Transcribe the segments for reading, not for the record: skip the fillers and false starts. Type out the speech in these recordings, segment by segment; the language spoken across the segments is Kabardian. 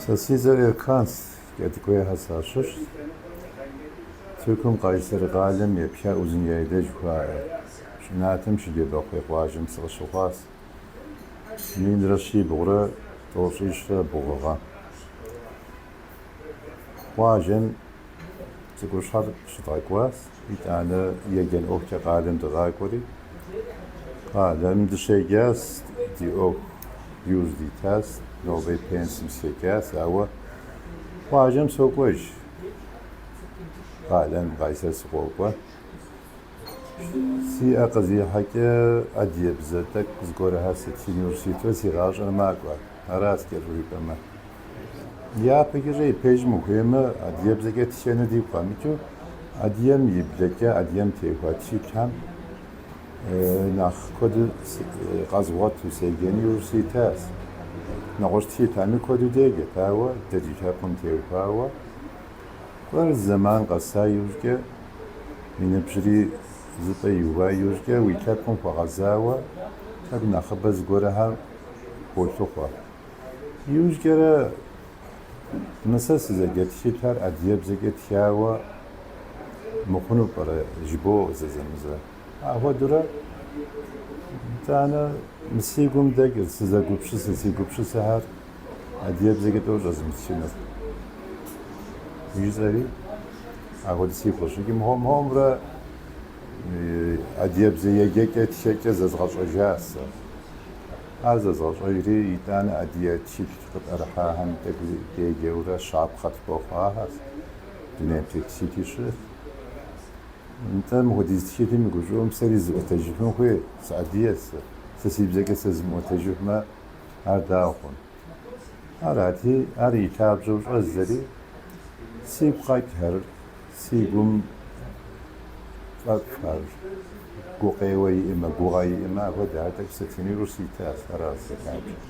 Сэ си цӏэр Эрканщ, Кӏэдыкӏуейхэ сащыщщ. Тыркум Къайсэр къалэм епха Узун-Яйла жыхуаӏэ щӏыналъэм щыджэбэкъуей къуажэм сыкъыщыхъуащ. 1393 гъэм. Къуажэм цӏыкӏущхьэр щыдгъэкӏуащ, итӏанэ еджэн ӏуэхукӏэ къалэм дыкъакӏуэри, къалэм дыщеджащ, ди ӏуэху иужь дитащ, нобэ пенсым сыхэкӏащ, ауэ къуажэм сокӏуэж, къалэм Къайсэр сыкъокӏуэ. Си ӏэ къызихьэкӏэ адыгэбзэ тӏэкӏу зыгуэрхэр сытхыну иужь ситурэ си гъащӏэр макӏуэ, аращ кӏэщӏу жыпӏэмэ. Япэкӏэ и пэжым ухуеймэ, адыгэбзэкӏэ тхэну дигу къэмыкӏыу, адыгэм и блэкӏа, адыгэм теухуа тхылъхэм нэхъ куэду къэзгъуэту седжэну иужь ситащ. Нэгъуэщӏ тхылъхэми куэду деджэт, ауэ дэ ди лъэпкъым теухуауэ кӏуэр зэман къэса иужькӏэ, уи ныбжьри зыпӏэ иува иужькӏэ уи лъэпкъым хуэгъэзауэ тӏэкӏу нэхъыбэ зыгуэрхэр уолъыхъуэ. Иужькӏэрэ мы сэ сызэджэ тхылъхэр адыгэбзэкӏэ тхауэ мыхъуну пӏэрэ жыбоӏэ зэзэмызэ. Апхуэдэурэ итӏанэ мы си гум дэкӏыр, сызэгупсысыр, си гупсысэхэр адыгэбзэкӏэ тӏэу щӏэзмытхынур жысӏэри, апхуэдэ сигу къыщыкӏым хуэм-хуэмурэ адыгэбзэ еджэкӏэ, тхэкӏэ зэзгъэщӏэжащ сэ. Ар зэзгъэщӏэжри, итӏанэ адыгэ тхылъ къытӏэрыхьахэм тӏэкӏу деджэурэ щапхъэ тхуэхъуахэщ, дунейм тет тхылъи щыӏэт. Нтӏэ, мыхуэдиз тхылъым и гущӏыӏум сэри зысӏуэтэжыфын хуей, сыадыгэщ сэ. Сэ си бзэкӏэ сэ зымыӏуэтэжыфмэ, ар дауэ хъун? Арати, ар и лъабжьэу щӏэздзэри, сигу къэкӏхэр, си гум фӏэфӏхэр, гукъеуэ иӏэмэ, гугъэ иӏэмэ, апхуэдэхэр тӏэкӏу сытхыну иужь ситащ, аращ си лъабжьэр.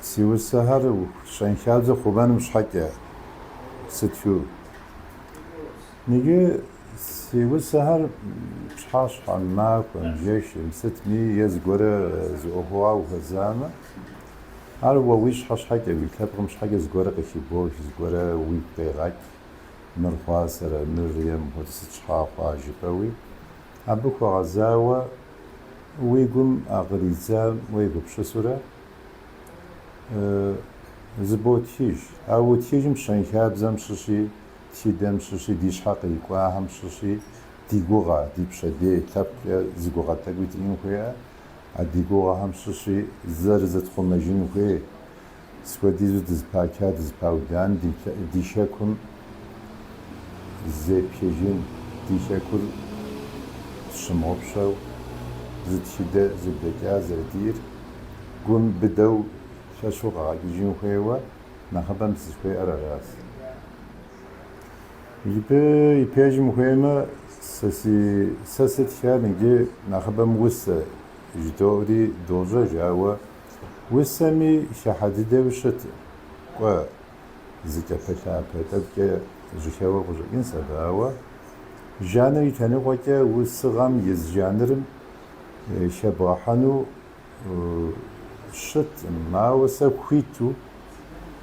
Си усэхэр щэнхабзэ хъумэным щхьэкӏэ сытхыу. Иджы си усэхэр пщыхьэщхьэм, махуэм, жэщым, сытми е зыгуэрэ зы ӏуэхугъуэ ухуэзамэ, ар уэ уи щхьэ щхьэкӏэ, уи лъэпкъым щхьэкӏэ зыгуэрэ къыхыбох, зыгуэрэ уигу къегъэкӏ, мыр хъуасэрэ, мыр е мыпхуэдэ сыт щхьа хъуа жыпӏэуи. Абы хуэгъэзауэ уи гум а къридзам уегупсысурэ зыботхыж. А утхыжым щэнхабзэм щыщи, тхыдэм щыщи, ди щхьэ кърикӏуахэм щыщи, ди гугъэ, ди пщэдей лъэпкъкӏэ зы гугъэ тӏэкӏуи диӏэн хуейӏэ, а ди гугъэхэм щыщи зэрызытхъумэжын хуей, схуэдизу дызыпача, дызыпаудан, ди хэкум зепхыжын, ди хэкур тщымыгъупщэу зы тхыдэ, зы блэкӏа зэрыдиӏэр гум быдэу лъэщу къэгъэкӏыжын хуейуэ нэхъыбэм сызыхуеӏэр аращ. Иджы и пэжым ухуеймэ, сэ си сэ сытхар иджы нэхъыбэм усэ жыдоӏэри дожьэж, ауэ усэми хыхьэ дыдэуи щыт, кӏуэ зы кӏапэлъапэ тӏэкӏукӏэ жьыхэуэ къыщӏэкӏынщ абы, ауэ жанр и лъэныкъуэкӏэ усыгъэм и зы жанрым хэбгъэхьэну щыткъым, ауэ сэ хуиту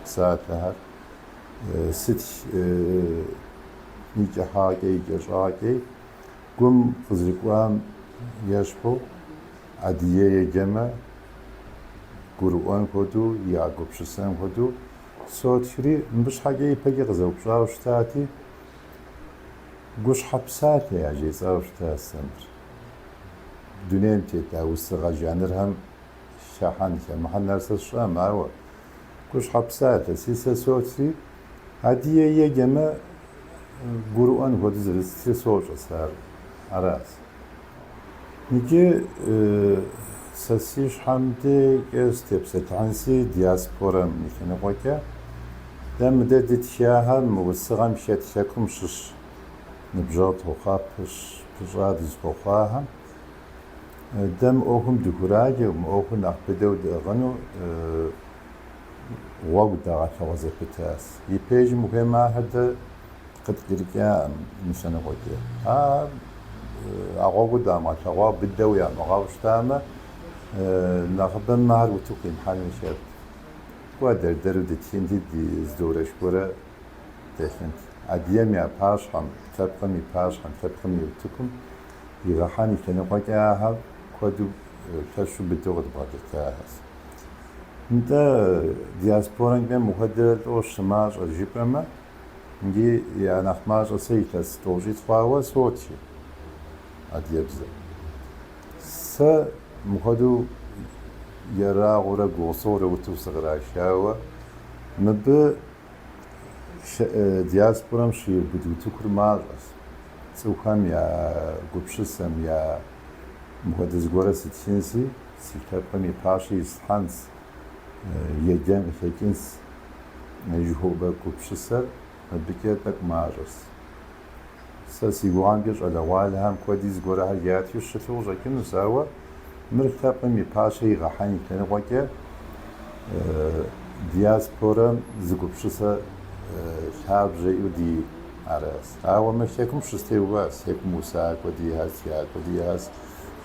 псалъэхэр сыт и кӏыхьакӏэ, и кӏэщӏакӏэ гум къызэрыкӏуам ещхьу адыгэ еджэмэ, гурыӏуэн хуэдэу, ягупсысэн хуэдэу сотхри, мыбы щхьэкӏэ ипэкӏэ къызэупщӏауэ щытати, гущхьэ псалъэ яжесӏауэ щытащ сэ мыр. Дунейм тет а усыгъэ жанрхэм хыхьэн, хэмыхьэн ар сэ сщӏэм, ауэ гущхьэ псалъэ си сэ сотхри, адыгэ еджэмэ, гурыӏуэн хуэдэу зэрыстхыр сощӏэ сэ ар, аращ. Иджы сэ си щхьэм дежкӏэ сытепсэлъыхьынси диаспорэм и лъэныкъуэкӏэ, дэ мыдэ дытхахэр мы усыгъэм хэт хэкум щыщ ныбжьэгъу тхуэхъуа пыщӏа дызыхуэхъуахэм, дэ мы ӏуэхум дыхураджэу, мы ӏуэхур нэхъ быдэу дыӏыгъыну гъуэгу дагъэлъэгъуэ зэпытащ. И пэжым ухуеймэ, ахэр дэ къыткӏэрыкӏакъым мы лъэныкъуэкӏэ. А гъуэгур дамыгъэлъэгъуа быдэу ямыӏыгъауэ щытамэ, нэхъыбэм ахэр утыку къимыхьэну хэтт. Кӏуэ, дэр-дэру дытхынти, ди зы дорэш гуэрэ дэлъынт. Адыгэм я пащхьэм, лъэпкъым и пащхьэм, лъэпкъым и утыкум игъэхьэн и лъэныкъуэкӏэ ахэр куэду лъэщу быдэу къыдбгъэдэтахэщ. Нтӏэ, диаспорэмкӏэ мыхуэдэ лӏо щымащӏэр жыпӏэмэ, иджы я нэхъ мащӏэ сэ илъэс тӏощӏитӏ хъуауэ сотхэ адыгэбзэ. Сэ мыхуэдэу ерагъыурэ гугъусыгъурэ утыку сыкърашауэ, мыбы диаспорэм щиубыд утыкур мащӏэщ. Цӏыхухэм я гупсысэм, я мыхуэдэ зыгуэрэ сытхынси, си лъэпкъым и пащхьэ ислъхьэнс, еджэн къыхэкӏынс жыхуэпӏэ гупсысэр мыбыкӏэ тӏэкӏу мащӏэщ. Сэ си гугъэмкӏэ щӏалэгъуалэхэм куэди зыгуэрхэр ятхыу щылъу къыщӏэкӏынущ, ауэ мыр лъэпкъым и пащхьэ игъэхьэн и лъэныкъуэкӏэ диаспорэм зы гупсысэ лъабжьэ иӏэу ди аращ. Ауэ мыр хэкум щызэтеуващ, хэкум усакӏуэ диӏэщ, тхакӏуэ диӏэщ,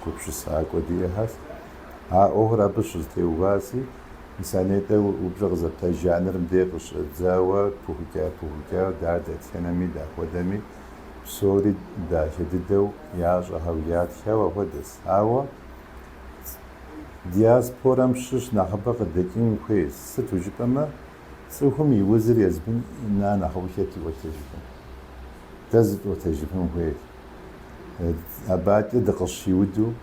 гупсысакӏуэ диӏэщ. А ӏуэхур абы щызэтеуващи, мис а нетӏэ упщӏэ къызэпта жанрым дей къыщӏэдзауэ пыхукӏа-пыхукӏауэ дэ ар дэтхэнэми дахуэдэми псори дахэ дыдэу ящӏэхэу, ятхэу апхуэдэщ. Ауэ диаспорэм щыщ нэхъыбэ къыдэкӏын хуейщ. Сыту жыпӏэмэ, цӏыхум и узыр езым нэ нэхъыфӏу хэт иӏуэтэжыфын. Дэ зытӏуэтэжыфын хуейщ. Абакӏэ дыкъыщиуду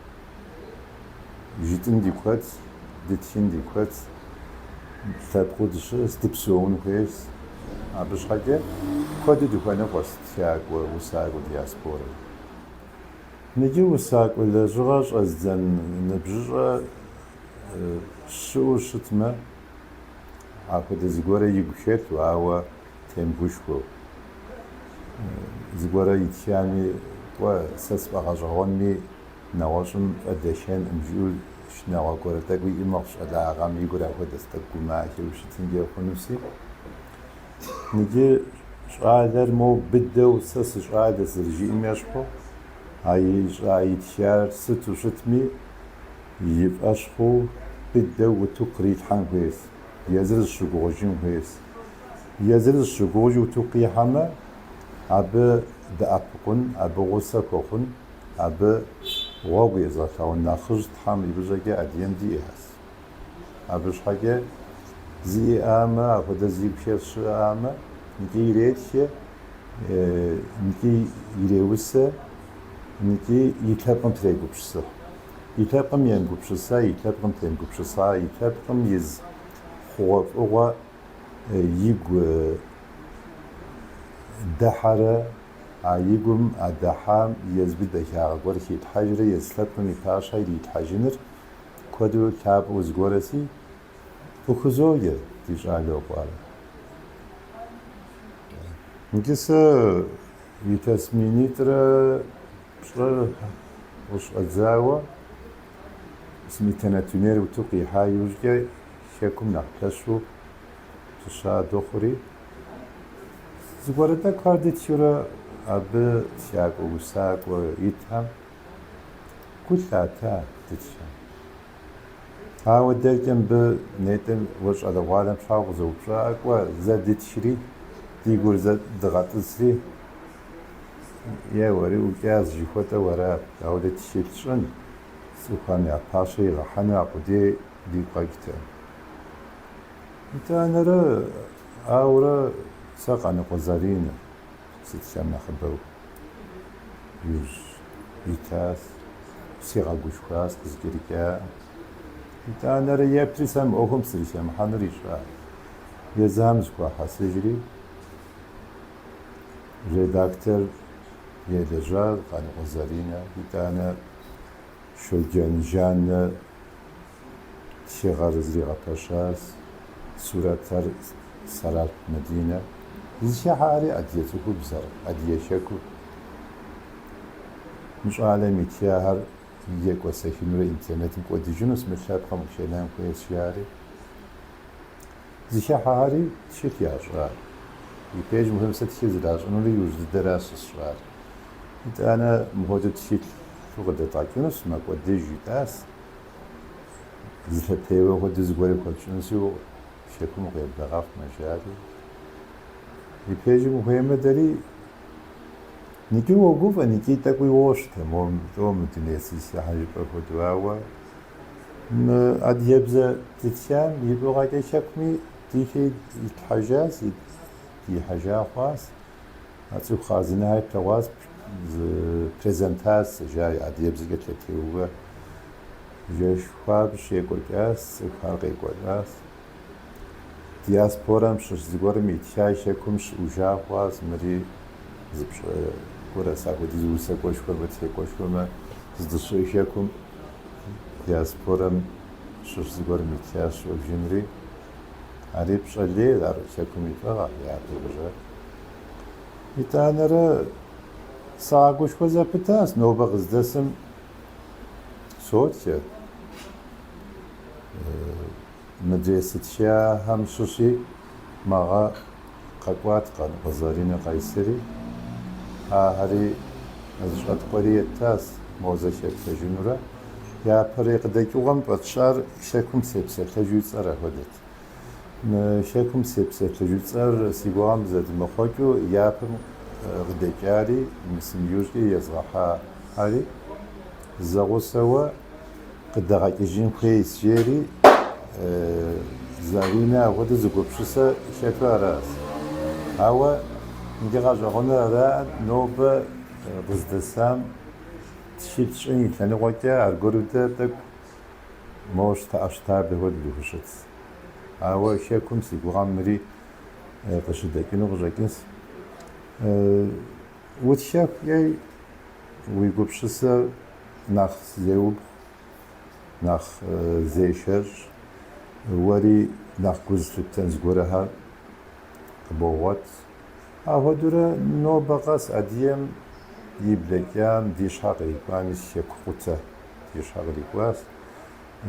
жытӏын ди куэдщ, дытхын ди куэдщ, лъэпкъыу дыщыӏэщ, дыпсэун хуейщ. Абы щхьэкӏэ куэду дыхуэныкъуэщ тхакӏуэ, усакӏуэ диаспорэм. Иджы усакӏуэ лэжьыгъэ щӏэздзэн ныбжьыщӏэ щыӏэу щытмэ, апхуэдэ зыгуэрэ игу хэлъу, ауэ темыгушхуэу. Зыгуэрэ итхами, кӏуэ, сэ сфӏэгъэщӏэгъуэнми, нэгъуэщӏым фӏэдэхэнкъым жиӏэу шынагъуэ гуэрэ тӏэкӏу иӏэ мэхъу щӏалагъэм и гур апхуэдэ тӏэкӏу гумахэу щытынкӏэ хъунуси. Иджы щӏалэр моуэ быдэу сэ сыщӏалэ зэрыжиӏэм ещхьу, а ищӏа итхар сыту щытми, и фӏэщ хъуу быдэу утыку кърилъхьэн хуейщ, езыр зыщыгугъыжын хуейщ. Езыр зыщыгугъыжу утыку къихьэмэ, абы дэӏэпыкъун, абы гъусэ хуэхъун, абы гъуэгу езыгъэлъагъун нэхъыжь Тхьэм и фӏыщӏэкӏэ адыгэм диӏэщ. Абы щхьэкӏэ зиӏамэ, апхуэдэ зигу хэлъ щыӏамэ, икӏи иретхэ, икӏи иреусэ, икӏи и лъэпкъым трегупсыхь. И лъэпкъым емыгупсыса, и лъэпкъым темыгупсыса, и лъэпкъым и зы хъугъуэфӏыгъуэ игу дыхьэрэ а и гум а дыхьам езыми дахагъэ гуэр хилъхьэжрэ езы лъэпкъым и пащхьэ ирилъхьэжыныр куэду лъапӏэу зыгуэрэси, къыхузоджэ ди щӏалэу хъуар. Иджы сэ илъэс минитӏрэ пщӏыр къыщӏэдзауэ интернет дунейр утыку къихьа иужькӏэ хэкум нэхъ лъэщу пыща дыхъури, зыгуэрэ тӏэкӏухэр дытхыурэ абы тхакӏуэ, усакӏуэ итхэм гу лъата дытхым. Ауэ дэркӏэ мыбы нетӏэ уэ щӏалэгъуалэм щхьэ укъызэупщӏа, кӏуэ, зэ дытхри, ди гур зэ дыгъэтӏысри, еуэри ӏукӏащ жыхуэтӏэу арат. Ауэ дэ тхылъ щӏын, цӏыхухэм я пащхьэ игъэхьэну аркъудей дигу къэкӏтэкъым. Итӏанэрэ, ауэрэ сэ Къаныкъуэ Заринэ сытхэм нэхъыбэу иужь итащ, сигъэгушхуащ, къызыкӏэрыкӏакъым. Итӏанэрэ еплъри сэ мы ӏуэхум сызэрыхэмыхьэнур ищӏащ. Езыхэм зыхуахьэсыжри, редактор елэжьащ Къаныкъуэ Заринэ, итӏанэ Щоджэн Жаннэ тхыгъэр зригъэпэщащ, сурэтхэр Сэралъп Мадинэ. Зыхыхьари адыгэ цӏыхубзэр, адыгэ хэкур. Мы щӏалэм итхахэр екӏуэсэхынурэ интернетым кӏуэдыжынущ, мы лъэпкъым къыхэнэн хуейщ, жари. Зыхыхьэхэри тхылъ ящӏар. И пэжым ухуеймэ, сэ тхылъ зэращӏынури иужь дыдэращ щысщӏар. Итӏанэ мыпхуэдэу тхылъу къыдэдгъэкӏынущ, мэкӏуэдыж жытӏащ. Зы лъэтеуэ хуэдэу зыгуэри хуэтщӏынущи. Хэкум укъеблэгъэфмэ, жари. И пэжым ухуеймэ, дэри икӏи уогуфӏэ, икӏи тӏэкӏуи уощтэ, мо лӏо мы дуней сызыхыхьэ жыпӏэ хуэдэу, ауэ мы адыгэбзэ дытхам и фӏыгъэкӏэ хэкуми ди лъэ итлъхьэжащ, дихьэжа хъуащ. А цӏыху хъарзынэхэри тлъэгъуащ, зы презентацэ жари адыгэбзэкӏэ лъэтеувэ жэщ хуабжь екӏуэкӏащ, цӏыхухэр къекӏуэлӏащ. Диаспорэм щыщ зыгуэрым итха хэкум щыӏужа хъуащ, мыри зы пщӏэ гуэрэс, апхуэдиз усакӏуэшхуэмэ, тхакӏуэшхуэмэ здыщыӏэ хэкум диаспорэм щыщ зыгуэрым итха щыӏужынри. Ари пщӏэ лейр, ар хэкум и фӏыгъэ, япэу къыщӏэ. Итӏанэрэ сагъэгушхуэ зэпытащ, нобэ къыздэсым сотхэ. Мыдрей сытхахэм щыщи мэгъэ къэкӏуат Къаныкъуэ Заринэ Къайсэри. Ахэри зыщӏэткъуэри еттащ, мо зэхэплъэжынурэ. Япэрей къыдэкӏыгъуэм фӏэтщар Хэкум сепсэлъэжу и цӏэр апхуэдэт. Мы Хэкум сепсэлъэжу цӏэр си гугъэм зэдмыхъуэкӏыу япэм къыдэкӏари, мис мы иужькӏэ езгъэхьари зэгъусэуэ къыдэгъэкӏыжын хуейщ, жери Заринэ апхуэдэу зы гупсысэ хэту аращ. Ауэ иджы гъэщӏэгъуэныр ара, нобэ къыздэсам тхылъ щӏын и лъэныкъуэкӏэ аргуэру дэ тӏэкӏу моуэ щтэӏэщтаблэ хуэдэу дыхущытщ. Ауэ хэкум си гугъэм мыри къыщыдэкӏыну къыщӏэкӏынщ. Утхэхукӏэ уи гупсысэр нэхъ зеубгъу, нэхъ зешэщӏ, уэри нэхъ гу зылъыптэн зыгуэрхэр къыбогъуэт. Апхуэдэурэ нобэ къэс адыгэм и блэкӏам ди щхьэ кърикӏуами хэку къутэ ди щхьэ кърикӏуащ,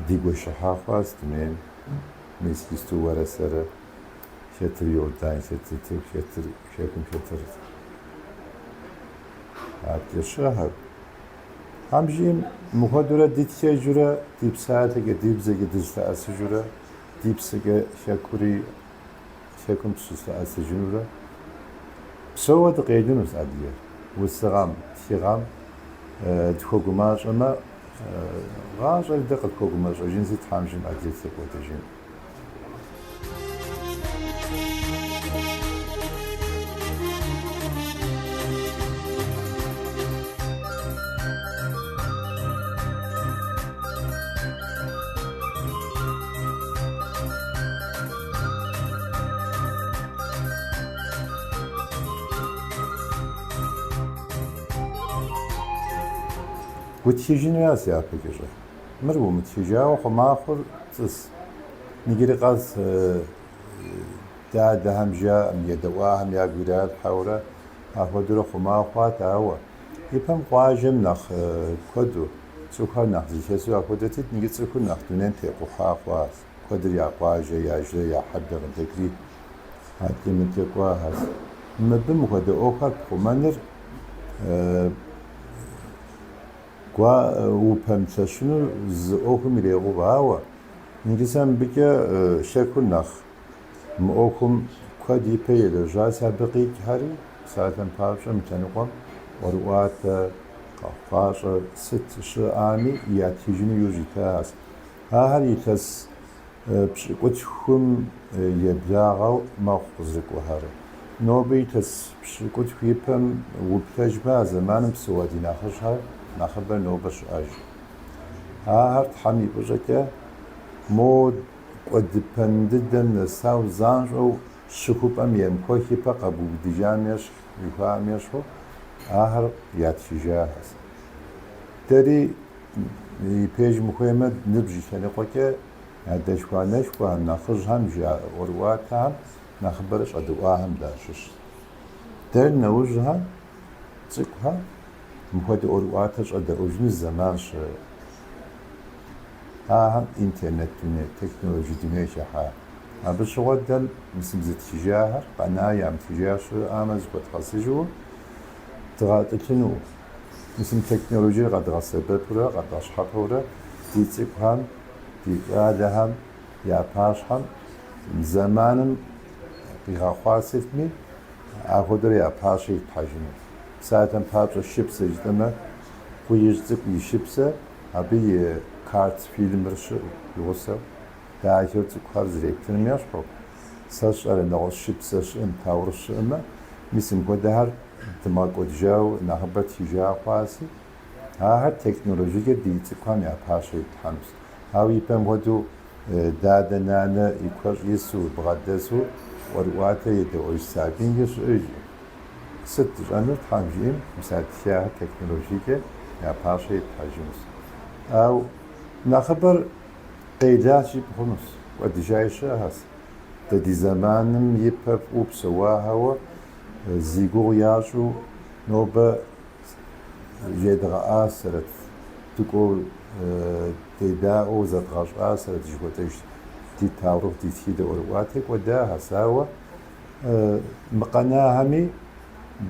дигуэшыхьа хъуащ дунейм. Мис иджыпсту уэрэ сэрэ хэтыр Иордан, хэтыр Тырку, хэтыр хэкум, хэтыр адэкӏэ щыӏэхэр. Тхьэм жиӏэм мыхуэдэурэ дытхэжурэ, ди псалъэкӏэ, ди бзэкӏэ дызэлъэӏэсыжурэ, ди псэкӏэ хэкури хэкум дыщызэлъэӏэсыжынурэ, псэууэ дыкъелынущ адыгэр. Усыгъэм, тхыгъэм дыхуэгумащӏэмэ, гъащӏэри дэ къытхуэгумэщӏэжынщи, Тхьэм жиӏэм адыгэр текӏуэдэжын. Утхыжынуращ япэкӏэ щӏэ. Мыр умытхыжауэ хъума хъур пцӏыс. Иджыри къэс дадэхэм жаӏэм, едэӏуахэм ягу иралъхьэурэ апхуэдэурэ хъума хъуат, ауэ ипэм къуажэм нэхъ куэду, цӏыхухэр нэхъ зэхэсу апхуэдэти, иджы цӏыхур нэхъ дунейм текъухьа хъуащ. Куэдыр я къуажэ, я жылэ, я хьэблэ къыдэкӏри адэкӏэ-мыдэкӏэ кӏуахэщ. Мыбы мыхуэдэ ӏуэхухэр пхъумэныр упэмылъэщыну зы ӏуэхум ирегъув, ауэ иджы сэ мыбыкӏэ хэкур нэхъ мы ӏуэхум куэд ипэ елэжьащ абы къикӏхэри, псалъэм папщӏэ мы лъэныкъуэм ӏуэрыӏуатэ, къэхъукъащӏэ сыт щыӏами ятхыжыну иужь итащ. Ахэр илъэс пщыкӏутхум еблагъэу мэхъу къызэрыкӏуэхэр. Нобэ илъэс пщыкӏутху ипэм уплъэжмэ, а зэманым псэуа ди нэхъыжьхэр нэхъыбэр нобэ щыӏэж. Ахэр Тхьэм и фӏыщӏэкӏэ мо кӏуэдыпэн дыдэм нэсау занщӏэу щыхупӏэм емыхуэх ипэ къэбубыдыжам ещхь, жыхуаӏэм ещхьу, ахэр ятхыжахэщ. Дэри и пэжым ухуеймэ, ныбжь и лъэныкъуэкӏэ адэшхуэ-анэшхуэхэм, нэхъыжьхэм жаӏэ ӏуэрыӏуатэхэм нэхъыбэрэ щӏэдэӏуахэм дащыщщ. Дэр нэужьхэм, цӏыкӏухэм мыпхуэдэ ӏуэрыӏуатэ щӏэдэӏужыну зэман щыӏахэм интернет дуней, технологи дуней хыхьа. Абы щыгъуэ дэ мис мы зытхыжахэр, къэна ямытхыжа щыӏамэ зыхуэдгъэсыжу дгъэтӏылъыну. Мис мы технологиер къэдгъэсэбэпурэ, къэдгъэщхьэпэурэ ди цӏыкӏухэм, ди щӏалэхэм я пащхьэм. Зэманым къигъэхъуа сытми, апхуэдэурэ я пащхьэ итлъхьэжыну. Псалъэм папщӏэ, шыпсэ жытӏэмэ, Къуиижь Цӏыкӏу и шыпсэ, абы и карт фильмыр щыӏэу и гъусэу, дахэу цӏыкӏухэр зэреплъыным ещхьу, сэ сщӏэрэ нэгъуэщӏ шыпсэ щыӏэм, таурыхъ щыӏэмэ, мис мыпхуэдэхэр дымыгъэкӏуэдыжауэ нэхъыбэр тхыжа хъуаси, ахэр технологиекӏэ ди цӏыкӏухэм я пащхьэ итлъхьэнущ. Ауэ ипэм хуэдэу дадэ нанэ и куэщӏ ису, бгъэдэсу ӏуэрыӏуатэ едэӏуэж сабий иджы щыӏэжкъым. Сыт тщӏэнур, Тхьэм жиӏэм, мис а тхахэр технологиекӏэ я пащхьэ итлъхьэжынущ. Ауэ нэхъыбэр къелащ жыпӏэ хъунущ, кӏуэдыжаи щыӏэхэщ. Дэ ди зэманым ипэ фӏыуэ псэуахьэуэ зи гугъу ящӏу нобэ жедгъэӏасэрэт, дыкӏуэу дедаӏуэу зэдгъэщӏасэрэт жыхуэтӏэж ди таурыхъ, ди тхыдэ ӏуэрыӏуатэ кӏуэдахэщ. Ауэ мы къэнахэми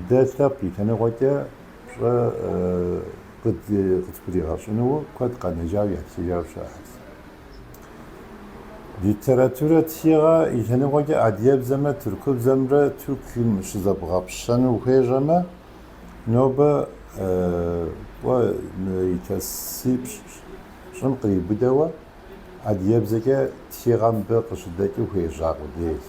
дэ лъэпкъ и лъэныкъуэкӏэ пщӏэ къытхуригъэщӏыну куэд къэнэжауэ ятхыжауэ щыӏэхэщ. Литературэ тхыгъэ и лъэныкъуэкӏэ адыгэбзэмрэ тыркубзэмрэ Тыркум щызэбгъэпщэну ухуежьэмэ, нобэ кӏуэ мы илъэсипщӏым къриубыдэуэ адыгэбзэкӏэ тхыгъэ мыбы къыщыдэкӏыу хуежьа къудейщ.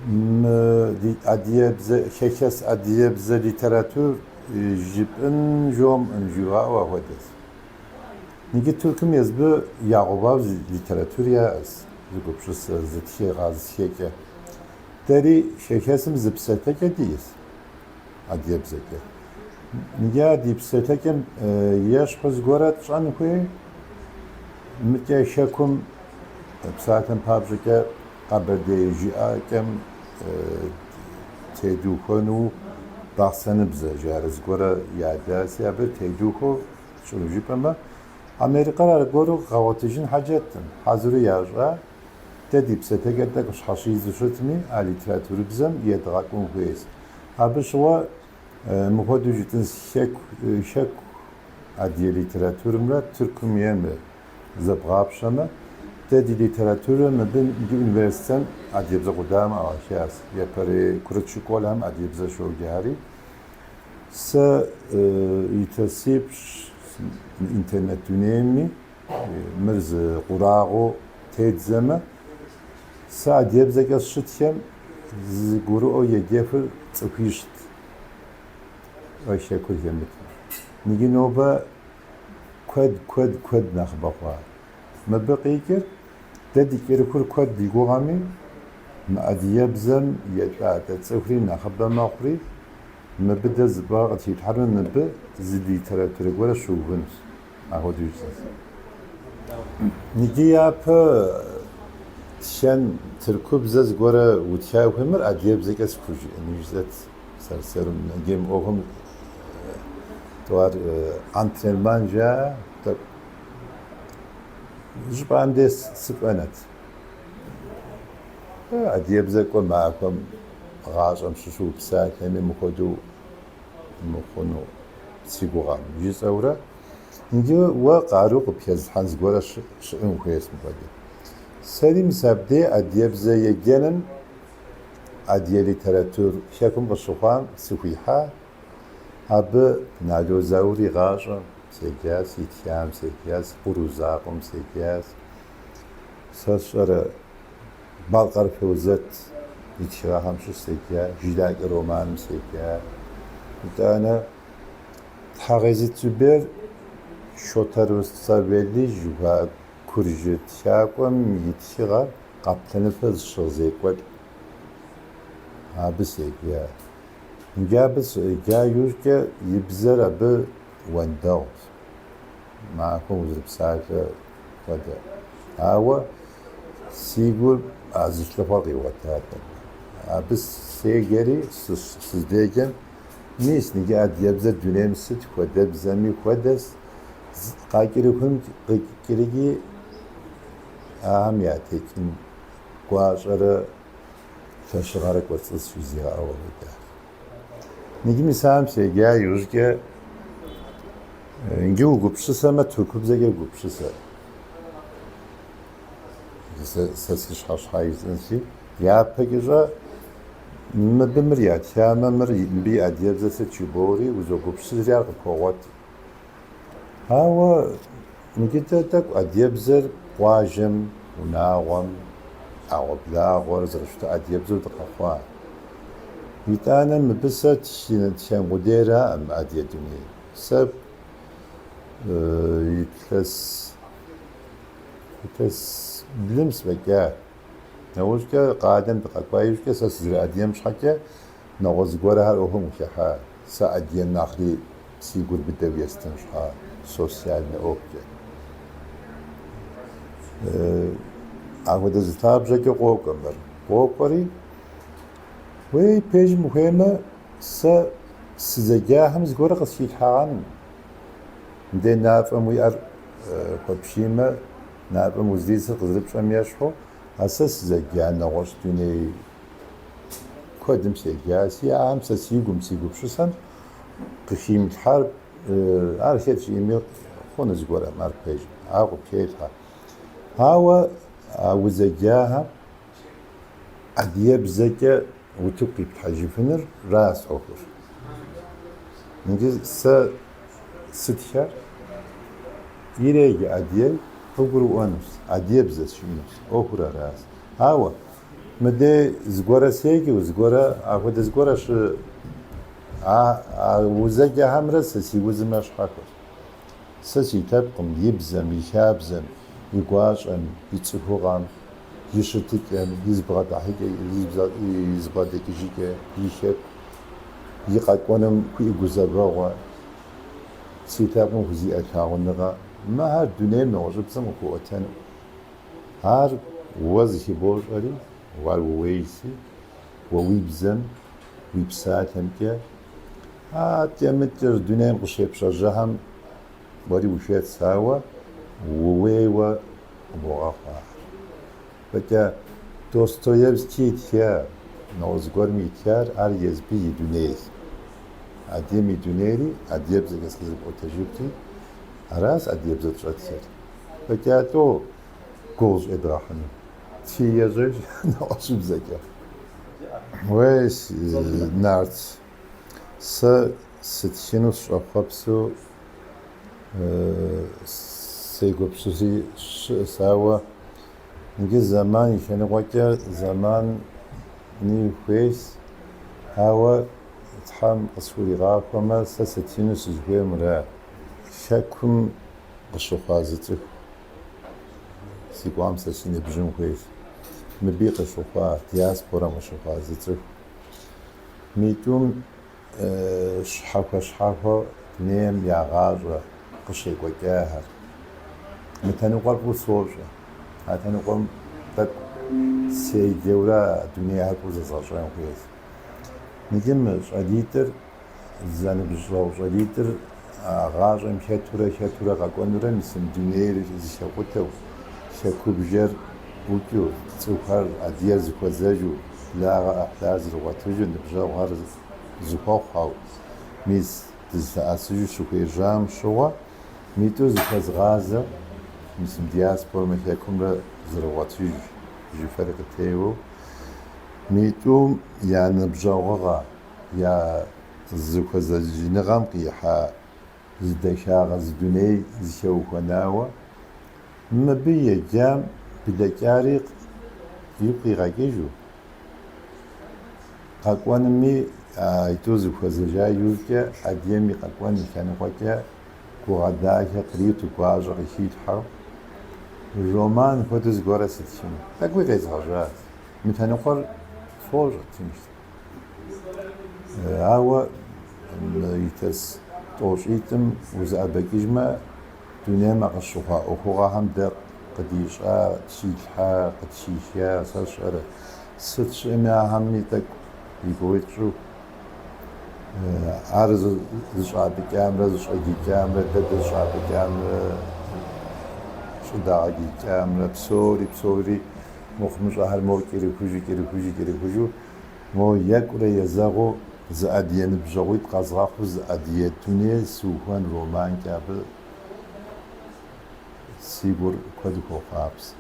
Мы адыгэбзэ, хэхэс адыгэбзэ литератур жыпӏын жомыӏын жыуаӏэу апхуэдэщ. Иджы Тыркум езбы ягъэувауэ зы литератур яӏэщ, зы гупсысэ, зы тхыгъэ, зы тхэкӏэ. Дэри хэхэсым зы псэлъэкӏэ диӏэщ адыгэбзэкӏэ. Иджы а ди псэлъэкӏэм ещхьу зыгуэрэ тщӏэн хуей, мыкӏэ хэкум псалъэм папщӏэкӏэ къэбэрдей жыӏэкӏэм тедухуэну бахъсэныбзэ жарэ зыгуэрэ ядаси, абы тедухуэу тщӏыну жыпӏэмэ, Америкэр аргуэру къэгъуэтыжын хьэджэткъым, хьэзыру ящӏа, дэ ди псэлъэкӏэр тӏэкӏу щхьэщидзу щытми, а литературыбзэм едгъэкӏун хуейщ. Абы щыгъуэ мыхуэдэу жытӏынщ, хэку, хэку адыгэ литературымрэ Тыркум ейм зэбгъапщэмэ, дэ ди литературэр мыбы иджы университетым адыгэбзэ къудамэ ӏуахащ, япэрей курыт школхэм адыгэбзэ щоджари. Сэ илъэсипщӏ интернет дунейми мыр зы къурагъыу тедзэмэ, сэ адыгэбзэкӏэ сщытхэм зыгурыӏуэу еджэфыр цӏыхуищт, хэкур хэмыту. Иджы нобэ куэд, куэд, куэд нэхъыбэ хъуа. Мыбы къикӏыр дэ ди кӏэрыхур куэд ди гугъэми, мы адыгэбзэм елӏалӏэ цӏыхури нэхъыбэ мэхъури, мыбы дэ зы фӏыгъэ къытхилъхьэнур мыбы зы литературэ гуэрэ щыувынущ, апхуэдэу жысӏэнщ. Иджы япэ тхэн тыркубзэ зыгуэрэ утха хуей, мыр адыгэбзэкӏэ схужыӏэну жысӏэт сэр-сэру. Иджы мы ӏуэхум тӏуар entraînement жаӏэ, тӏэкӏу Жыпӏам де сыфӏэнэт. Адыгэбзэ кӏуэ махуэм гъащӏэм щыщу упсалъэми мыхуэдэу мыхъуну си гугъэм жысӏэурэ, иджы уэ къару къыпхэзылъхьэн зыгуэрэ щыӏэн хуейщ мыхуэдэ. Сэри мис абдей адыгэбзэ еджэным адыгэ литератур хэкум къыщыхъуам сыхуихьа, Абы Нало Заур и гъащӏэм седжащ, итхам седжащ, Къру закъуэм седжащ. Сэ сщӏэрэ Балъкъэр Фэузэт и тхыгъэхэм щыщ седжа, Жылакӏэ романым седжа. Итӏанэ Тхьэгъэзит Зубер Шота Руставели жыхуаӏэ куржы тхакӏуэм и тхыгъэр Къаплъэныфэ зыщыгъ зекӏуэлӏ. Абы седжа. Иджы абы седжа иужькӏэ и бзэр абы уэндэгъущ, махуэм узэрыпсалъэ хуэдэ. Ауэ си гур а зылъыхъуэр къигъуэтат абы. Абы седжэри сыздеджэм, мис иджы адыгэбзэр дунейм сыт хуэдэбзэми хуэдэщ, къакӏэрыхум къыкӏэрыкӏи ахэм ятекӏын гуащӏэрэ лъэщыгъэрэ кӏуэцӏылъщ жызигъэӏэу апхуэдэ. Иджы мис ахэм седжа иужькӏэ иджы угупсысэмэ, тыркубзэкӏэ гупсысэ. Сэ си щхьэ щхьа жысӏэнщи, япэкӏэ-щэ мыбы мыр ятхамэ, мыр мыбы и адыгэбзэр сыт жыбоӏэри, узогупсысри ар къыпхуэгъуэт. Ауэ иджы дэ тӏэкӏу адыгэбзэр къуажэм, унагъуэм, ӏэгъуэблагъуэр зэрыщыту адыгэбзэу дыкъэхъуа. Итӏанэ мыбы сэ тхэн къудейраӏым адыгэ дуней. Сэ илъэс илъэс блым сыфӏэкӏа. Нэужькӏэ къалэм дыкъэкӏуа иужькӏэ сэ сызэрыадыгэм щхьэкӏэ нэгъуэщӏ зыгуэрхэр ӏуэхум къыхыхьа. Сэ адыгэм нэхъри си гур быдэу естын щхьа социальнэ ӏуэхукӏэ. Апхуэдэ зы лъабжьэкӏэ къокӏуэ мыр. Къокӏуэри, уей, пэжым ухуеймэ, сэ сызэджахэм зыгуэрэ къысхилъхьагъэным. Мыдей нафӏэм уи ӏэр хуэпшиймэ, нафӏэм уздрисыр къызэрыпщӏэм ещхьу, а сэ сызэджа нэгъуэщӏ дуней куэдым седжаси, ахэм сэ си гум, си гупсысэм къыхимылъхьар ар хэт жиӏэми хъуну зыгуэрым, ар пэж, ар къыпхелъхьэ. Ауэ а узэджахэм адыгэбзэкӏэ утыку къиплъхьэжыфыныращ ӏуэхур. Иджы сэ сытхэр иреджэ адыгей къыгурыӏуэнущ, адыгэбзэщ жиӏэнущ, ӏуэхур аращ. Ауэ мыдей зыгуэрэ седжэу, зыгуэрэ, апхуэдэ зыгуэрэ щы а узэджэхэмрэ сэ си узымрэ щхьэхуэщ. Сэ си лъэпкъым, и бзэм, и хабзэм, и гуащӏэм, и цӏыхугъэм, и щытыкӏэм, и зыбгъэдыхьэкӏэ, и зыбгъэдэкӏыжыкӏэ, и хэку, и къэкӏуэнум хуиӏэ гузэвэгъуэ, си лъэпкъым хузиӏэ лъагъуныгъэ, мыхэр дунейм нэгъуэщӏыбзэм къыхуэӏуэтэну. Ар уэ зыхыбощӏэри, уэ ар ууейси, уэ уи бзэм, уи псалъэмкӏэ, адэкӏэ-мыдэкӏэ дунейм къыщепщӏэжьэхэм уэри ухэтщ, ауэ ууейуэ къыбогъэхъу ахэр. Фӏэкӏа Достоевский итха, нэгъуэщӏ зыгуэрым итхар ар езбы и дунейщ. Адыгэм и дунейри адыгэбзэкӏэ къызэрыпӏуэтэжыфри, аращ адыгэбзэ тщӏэтхэр. Фӏэкӏа лӏо гугъу щӏедгъэхьыну. Тхы ежьэж нэгъуэщӏыбзэкӏэ. Уей, Нарт, сэ сытхыну сыщӏэхъуэпсу сегупсыси щыӏэс, ауэ иджы зэман и лъэныкъуэкӏэ зэмани хуейщ, ауэ Тхьэм къысхуригъахуэмэ, сэ сытхыну сызыхуейр мыра. Хэкум къыщыхъуа зы цӏыху си кӏуам сэ си ныбжьым хуейщ. Мыбы къыщыхъуа, диаспорэм къыщыхъуа зы цӏыху. Митӏум щхьэхуэ-щхьэхуэ дунейм я гъащӏэ къыщекӏуэкӏахэр. Мы лъэныкъуэр фӏыуэ сощӏэ. А лъэныкъуэм тӏэкӏу седжэурэ дунейхэр фӏыуэ зэзгъэщӏэн хуейщ. Иджы мы щӏалитӏыр, зэныбжьэгъу щӏалитӏыр а гъащӏэм хэтурэ хэтурэ къэкӏуэнурэ мис мы дунейр зэхэкъутэу, хэкубжэр ӏукӏыу, цӏыхухэр адыгэр зэхуэзэжу, благъэ ӏыхьлар зэрыгъуэтыжу, ныбжьэгъухэр зэхуэхъухэу, мис дызэлъэӏэсыжу щыхуежьам щыгъуэ, митӏу зэхуэзгъазэу, мис мы диаспорэмрэ хэкумрэ зэрыгъуэтыж жыфэри къытеуэу, митӏум я ныбжьэгъугъэ, я зэхуэзэжыныгъэм къихьа зы дахагъэ зы дуней зэхэухуэнауэ, мыбы еджам блэкӏари игу къигъэкӏыжу, къэкӏуэнуми аитӏу зэхуэзэжа иужькӏэ адыгэм и къэкӏуэн и лъэныкъуэкӏэ гугъэ дахэ къриту, гуащӏэ къыхилъхьэу, роман хуэдэу зыгуэрэ сытхыну. Тӏэкӏуи къезгъэжьащ. Мы лъэныкъуэр сощӏэ тыншт. Ауэ мы илъэс тӏощӏитӏым узэӏэбэкӏыжмэ, дунейм а къыщыхъуа ӏуэхугъуэхэм дэ къыдищӏа, тхилъхьа, къытхиха, сэ сщӏэрэ, сыт щыӏэми ахэми тӏэкӏу и гугъу тщӏу, ар зыщӏапӏыкӏамрэ зыщӏэджыкӏамрэ дэ дызыщӏапӏыкӏамрэ щӏыдагъэджыкӏамрэ псори, псори мыхъумыщӏэхэр мо кӏэрыхужу, кӏэрыхужу, кӏэрыхужу, мо екӏурэ езэгъыу зы адыгэ ныбжьэгъуитӏ къэзгъэхъуу зы адыгэ дуней сыухуэн романкӏэ абы си гур куэду хуохъуапсэ.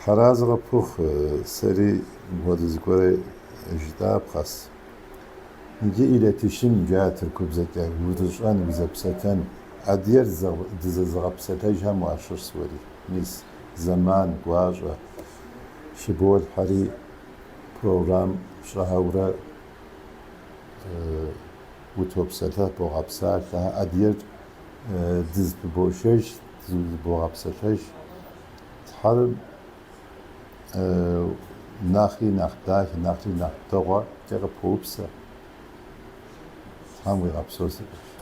Тхьэразэ къыпхухъу, сэри мыпхуэдэ зыгуэр жытӏапхъэс. Иджы iletişim жаӏэ тыркубзэкӏэ, узыщӏэн, узэпсэлъэн. Адыгэр дызэзыгъэпсэлъэжхэм уащыщщ уэри. Мис, зэман, гуащӏэ хыболъхьэри программ пщӏаурэ утопсэлъыхь, богъэпсалъэ. Адыгэр дызыпыбошэж, дызыбогъэпсэлъэж. Тхьэр нэхъри нэхъ дахэ, нэхъри нэхъ дэгъуэкӏэ къыпхуэупсэ. Тхьэм уигъэпсэу, си къуэш.